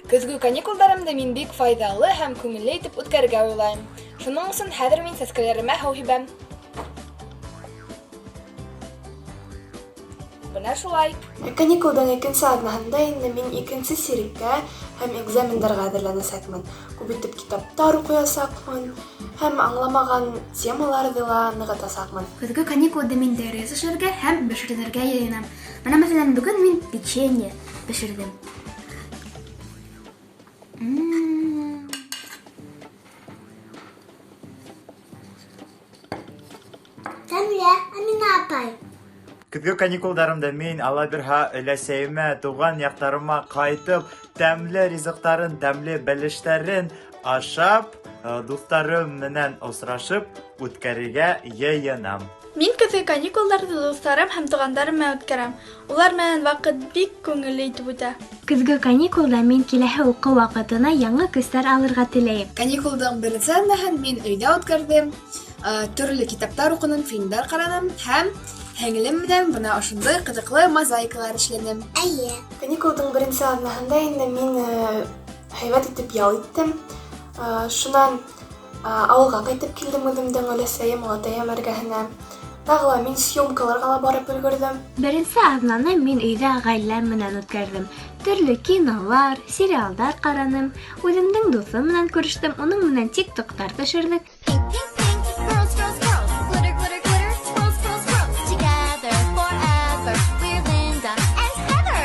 Көҙгө каникулдарымды мин бик файҙалы һәм күңелле итеп үткәрергә уйлайым. Шуның өсөн хәҙер мин сәскәләремә һыу һибәм. Бына шулай. Ә каникулдың икенсе аҙнаһында инде мин икенсе сиреккә һәм экзамендарға әҙерләнәсәкмен. Күп итеп китаптар уҡыясаҡмын һәм аңламаған темаларҙы ла нығытасаҡмын. Көҙгө каникулда мин дәрес эшләргә һәм бешеренергә йыйынам. Бына, мәҫәлән, бөгөн мин печенье бешерҙем. Тәмле, Амина апай. Көҙгө каникулдарымда мин, Алла бирһә, өләсәйемә, туған яҡтарыма ҡайтып, тәмле ризыҡтарын, тәмле бәлештәрен ашап, дуҫтарым менән осрашып үткәрергә йыйынам. Мин көҙгө каникулдарҙы дуҫтарым һәм туғандарым менән үткәрәм. Улар менән ваҡыт бик күңелле итеп үтә. Көҙгө каникулда мин киләһе уҡыу ваҡытына яңы көстәр алырға теләйем. Каникулдың беренсе аҙнаһын мин өйҙә үткәрҙем. Төрлө китаптар уҡыным, фильмдар ҡараным һәм һеңлем менән бына ошондай ҡыҙыҡлы мозаикалар эшләнем. Эйе. Каникулдың беренсе аҙнаһында инде мин һәйбәт итеп ял иттем. Шунан ауылға ҡайтып килдем үҙемдең өләсәйем, олатайым эргәһенә. Тағы ла мин съемкаларға ла барып өлгөрҙөм. Беренсе аҙнаны мин өйҙә ғаиләм менән үткәрҙем. Төрлө кинолар, сериалдар ҡараным. Үҙемдең дуҫым менән күрештем, уның менән тиктоктар төшөрҙөк. Pink, pink, pink, girls, girls, girls, glitter, glitter, glitter, swirl, swirl, swirl, together forever. We're Linda and Heather,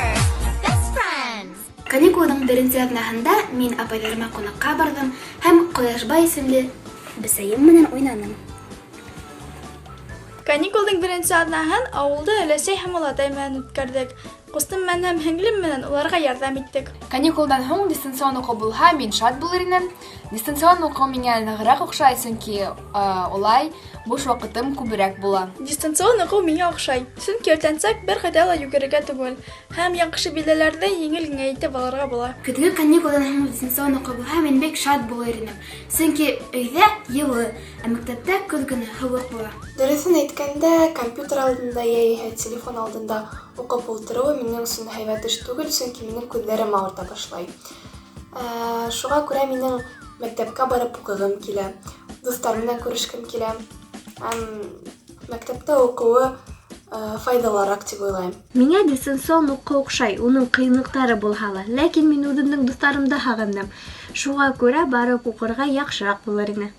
best friends. Каникулдың беренсе аҙнаһында мин апайҙарыма ҡунаҡҡа барҙым һәм Ҡояшбай исемле бесәйем менән уйнаным. Каникулдың беренсе аҙнаһын ауылда өләсәй һәм олатай менән үткәрҙек. Ҡустым менән һәм һеңлем менән уларға ярҙам иттек. Каникулдан һуң дистанцион уҡыу булһа, мин шат булыр инем. Дистанцион уҡыу миңә нығыраҡ оҡшай, сөнки улай буш ваҡытым күберәк була. Дистанцион уҡыу миңә оҡшай, сөнки иртәнсәк бер ҡайҙа ла йүгерергә түгел һәм яҡшы билдәләрҙе еңел генә итеп алырға була. Көҙгө каникулдан һуң дистанцион уҡыу булһа, мин бик шат булыр инем. Сөнки өйҙә йылы, ә мәктәптә көҙ көнө һыуыҡ була. Дөрөҫөн әйткәндә, компьютер алдында йә телефон алдында уҡып ултырыуы минең өсөн һәйбәт эш түгел, сөнки минең күҙҙәрем ауырта башлай. Шуға күрә минең мәктәпкә барып уҡығым килә, дуҫтар менән күрешкем килә. Һәм мәктәптә уҡыуы файҙалыраҡ тип уйлайым. Миңә дистанцион уҡыу оҡшай, уның ҡыйынлыҡтары булһа ла, ләкин мин үҙемдең дуҫтарымды һағындым. Шуға күрә барып уҡырға яҡшыраҡ булыр ине.